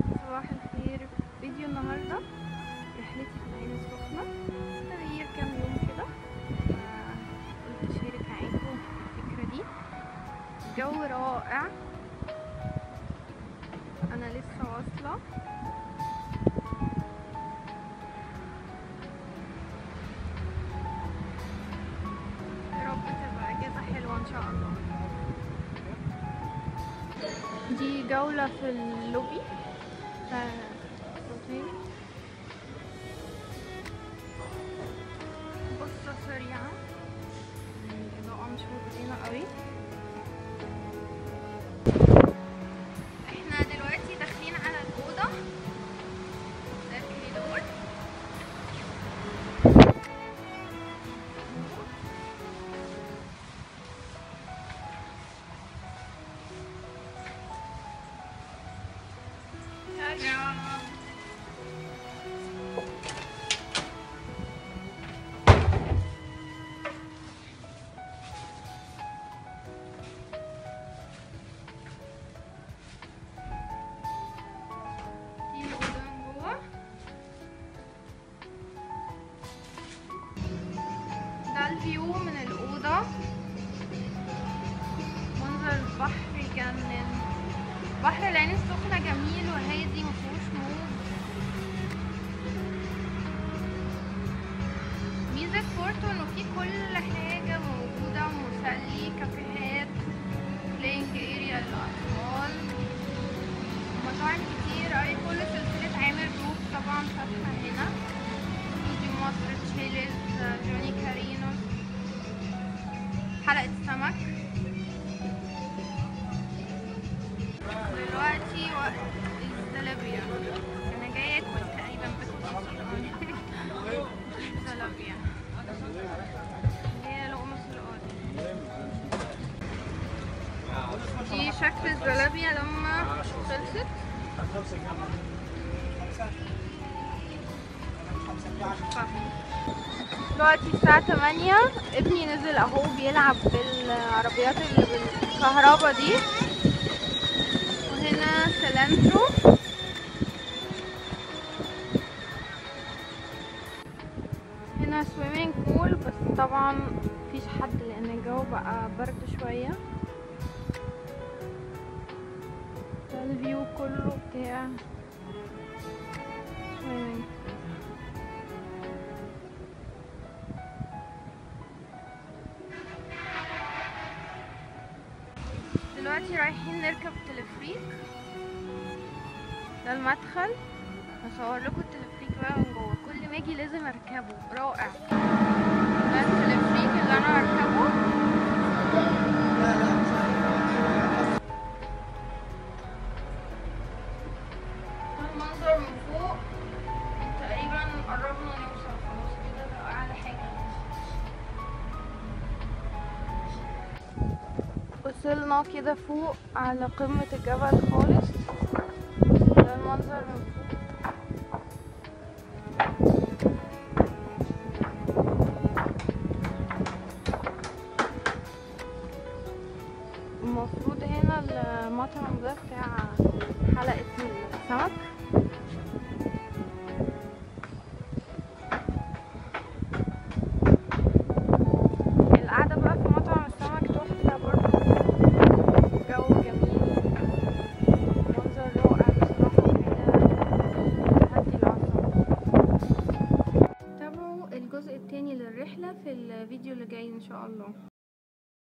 صباح الخير. فيديو النهارده رحلتي في العين السخنة، تغيير كام يوم كده، قلت اشارك معاكم الفكرة دي. الجو رائع، انا لسه واصله. يا رب تبقى اجازه حلوة ان شاء الله. دي جولة في اللوبي بتاع الاوتيل. بصة سريعة، الإضاءة مش مبينة قوي. احنا دلوقتي داخلين على الأوضة، ده الكوريدور. دي الأوضة من جوه، ده ال view من الأوضة، منظر البحر يجنن. بحر العين السخنة جميل وهادي، مفيهوش موج. ميزة بورتو انه فيه كل حاجة موجودة، ومسلي، كافيهات، playing area للأطفال، مطاعم كتير اوي، كل سلسلة عامر جروب طبعا فاتحة هنا، استوديو مصر، تشيلز، جوني كارينوس، حلقة سمك. دلوقتي وقت الزلابية، انا جاية اكل تقريبا، باكل كتير. زلابية هي لقمة القاضي. دي شكل الزلابية لما خلصت. دلوقتي الساعة 8، ابني نزل اهو بيلعب بالعربيات اللي بالكهرباء دي. وهنا سلانترو. هنا swimming pool، بس طبعا مفيش حد لان الجو بقى برد شوية. ده ال view كله بتاع swimming. دلوقتي رايحين نركب تلفريك، ده المدخل. هصور لكم التلفريك بقى من جوه، كل ما اجي لازم اركبه، رائع. ده التلفريك اللي انا هركبه. ده المنظر من فوق، تقريبا قربنا نوصل خلاص كده، ده اعلى حاجة. وصلنا كده فوق على قمة الجبل خالص، ده المنظر من فوق. المفروض هنا المطعم ده بتاع حلقة السمك. القعدة بقى في مطعم السمك تحفة برضه، جو جميل، منظر رائع بصراحة، حاجة تهدي الأعصاب. تابعوا الجزء التاني للرحلة في الفيديو اللي جاي إن شاء الله.